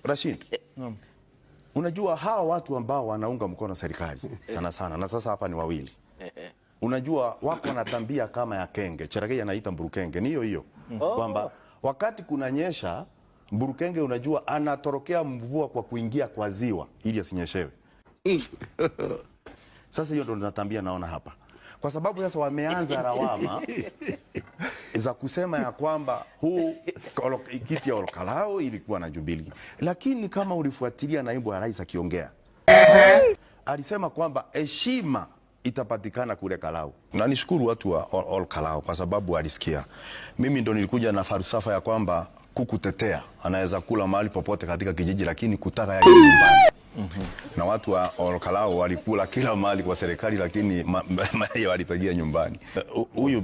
Rashid. Unajua hawa watu ambao wanaunga mkono serikali sana sana, na sasa hapa ni wawili. Unajua wako na tambia kama ya kenge. Cherargei anaita mburukenge, ni hiyo hiyo. Kwamba wakati kunanyesha mburukenge, unajua anatorokea mvua kwa kuingia kwa ziwa ili asinyeshewe. Sasa hiyo ndo natambia naona hapa. Kwa sababu sasa wameanza lawama za kusema ya kwamba huu kiti ya Olkalou ilikuwa na Jubilee. Lakini kama ulifuatilia naibu wa rais akiongea, alisema kwamba heshima itapatikana kule Kalau. Na nishukuru watu wa Olkalou kwa sababu walisikia. Mimi ndo nilikuja na falsafa ya kwamba kuku tetea anaweza kula mahali popote katika kijiji, lakini kutaka yake nyumbani. Na watu wa Olkalou walikula kila mahali kwa serikali, lakini walitagia nyumbani. Huyu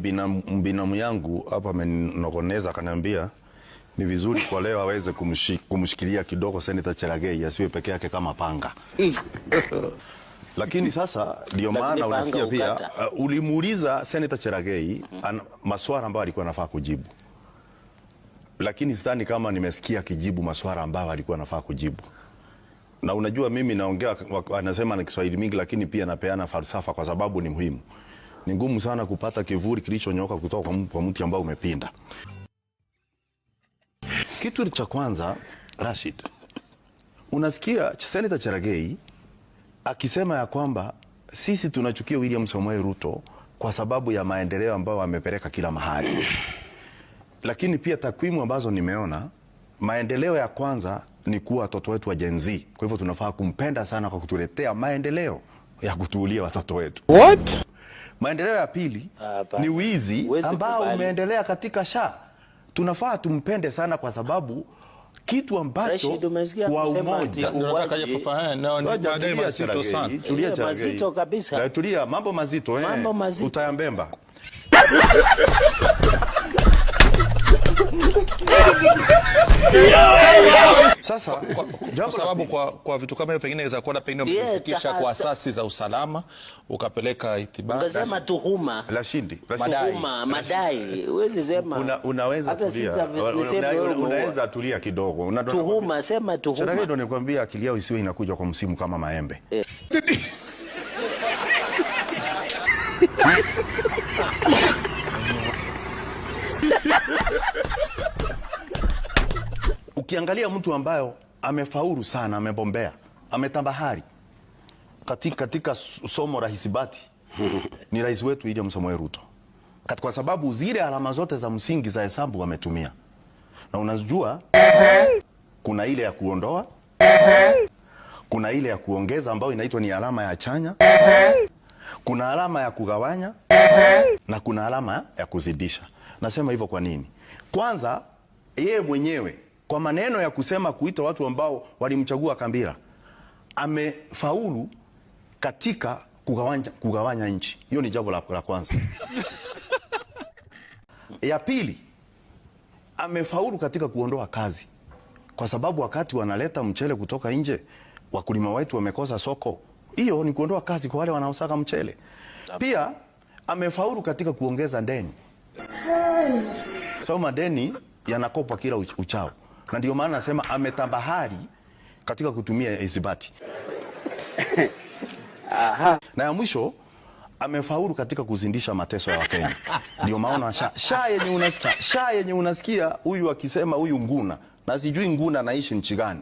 binamu yangu hapa ameninogoneza akaniambia ni vizuri kwa leo aweze kumshikilia kidogo Senator Cherargei asiwe peke yake kama panga. Lakini sasa ndio Lakini maana panga unasikia pia, ukata. Ulimuuliza Senator Cherargei maswala ambayo alikuwa anafaa kujibu. Lakini sidhani kama nimesikia akijibu maswala ambayo alikuwa anafaa kujibu. Na unajua mimi naongea, anasema na Kiswahili mingi, lakini pia napeana falsafa kwa sababu ni muhimu. Ni ngumu sana kupata kivuli kilichonyooka kutoka kwa mti ambao umepinda. Kitu cha kwanza, Rashid, unasikia Senator Cherargei akisema ya kwamba sisi tunachukia William Samoei Ruto kwa sababu ya maendeleo ambayo amepeleka kila mahali. Lakini pia takwimu ambazo nimeona, maendeleo ya kwanza ni kuwa watoto wetu wa Gen Z. Kwa hivyo tunafaa kumpenda sana kwa kutuletea maendeleo ya kutuulia watoto wetu. What? Maendeleo ya pili Hapana. ni wizi Huwezi ambao kubali. umeendelea katika SHA. Tunafaa tumpende sana kwa sababu kitu ambacho Rashid, umesikia kwa kusema umoja. ati Ndio nataka uwaji. fafahamu. Na ni Ngoja, madai tulia mazito Cherargei, sana. tulia Cherargei. Mazito kabisa. Tulia, mambo mazito. Mambo mazito. Utayambemba. Sasa, Kwa jambo la sababu pili. kwa vitu kama hivyo pengine inaweza kuwa pengine umefikisha kwa asasi za usalama ukapeleka itibari. Ungesema tuhuma. Rashidi, Rashidi. Madai. Tuhuma, madai. Huwezi sema. Unaweza Hata tulia. niseme wewe umeua. Unaweza tulia kidogo. Tuhuma, sema tuhuma. Cherargei ndo nikwambia akili yao isiwe inakuja kwa msimu kama maembe. Ukiangalia mtu ambayo amefaulu sana, amebombea, ametambahari katika somo la hisabati ni rais wetu William Samoei Ruto. Kwa sababu zile alama zote za msingi za hesabu wametumia. Na unajua kuna ile ya kuondoa, kuna ile ya kuongeza ambayo inaitwa ni alama ya chanya, kuna alama ya kugawanya na kuna alama ya kuzidisha. Nasema hivyo kwa nini? Kwanza yeye mwenyewe kwa maneno ya kusema kuita watu ambao walimchagua Kambira, amefaulu katika kugawanya nchi. Hiyo ni jambo la kwanza. Ya pili, amefaulu katika kuondoa kazi. Kwa sababu wakati wanaleta mchele kutoka nje, wakulima wetu wamekosa soko. Hiyo ni kuondoa kazi kwa wale wanaosaka mchele. Pia amefaulu katika kuongeza deni. Sababu madeni yanakopwa kila uchao. Na ndio maana nasema ametambahari katika kutumia hisabati. Na ya mwisho amefaulu katika kuzindisha mateso ya Wakenya. Ndio maana sha yenye unasikia huyu akisema huyu nguna, na sijui nguna anaishi nchi gani.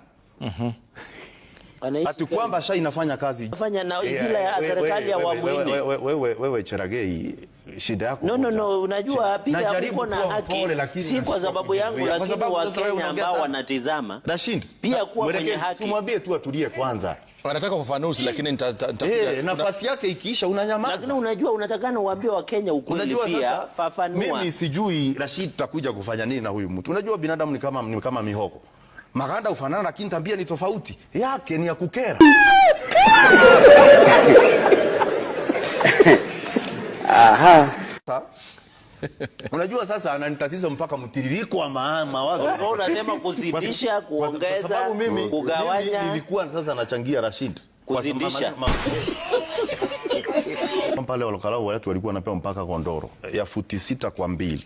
Anaishi Ati kwamba sha inafanya kazi. Fanya na zile ya serikali ya awamu nne. Wewe Cherargei, shida yako No, no, moja. no, unajua pia Najaribu uko na kuwa haki. mpole, lakini Si kwa sababu yangu, Kwa lakini sababu sasa wewe Wakenya unaongea ambao sana. wanatizama. Rashid, Pia kuwa mwenye mwelekezi, haki. Simwambie tu atulie kwanza. Anataka ufafanuzi lakini nitakuja. Nafasi yake ikiisha unanyamaza. Lakini unajua unatakana uambie Wakenya ukweli Unajua pia, sasa, fafanua. Mimi sijui Rashid tutakuja kufanya nini na huyu mtu. Unajua binadamu ni kama mihogo. Maganda hufanana lakini tabia ni tofauti. Yake ni ya kukera. Unajua sasa ananitatiza mpaka mtiririko wa mawazo. Wewe unasema kuzidisha, Kwa kuongeza, sababu kugawanya. mimi nilikuwa sasa nachangia Rashid. Kwa sababu Kuzidisha. Pale Olkalou watu walikuwa wanapewa mpaka kondoro ya futi 6 kwa 2.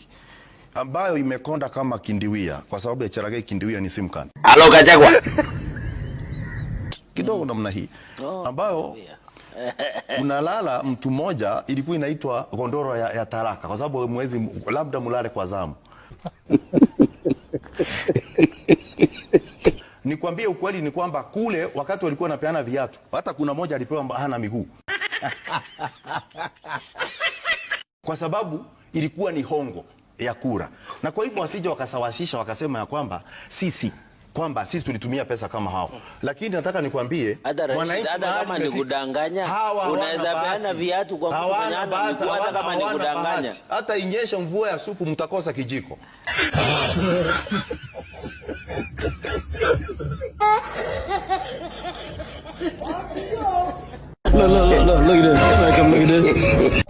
Ambayo imekonda kama kindiwia, kwa sababu ya Cherargei kindiwia ni sim card. Halo Gachagua. Kidogo namna hii ambayo unalala mtu mmoja, ilikuwa inaitwa gondoro ya talaka, kwa sababu mwezi labda mulale kwa zamu. Nikwambie ukweli ni kwamba kule wakati walikuwa wanapeana viatu, hata kuna moja alipewa hana miguu kwa sababu ilikuwa ni hongo ya kura, na kwa hivyo wasije wakasawasisha wakasema ya kwamba sisi tulitumia pesa kama hao, lakini nataka nikwambie Hata Rashid, mwananchi hata mahali kama ni imefika, kudanganya, hawa hawana unaweza peana bahati. viatu kwa mtu Hawana mwenye hana bahati, miguu, hata kama ni hawana kudanganya. bahati. Hata inyeshe mvua ya supu mtakosa kijiko. Look, look, look, look, look at this. Come here, come look at this.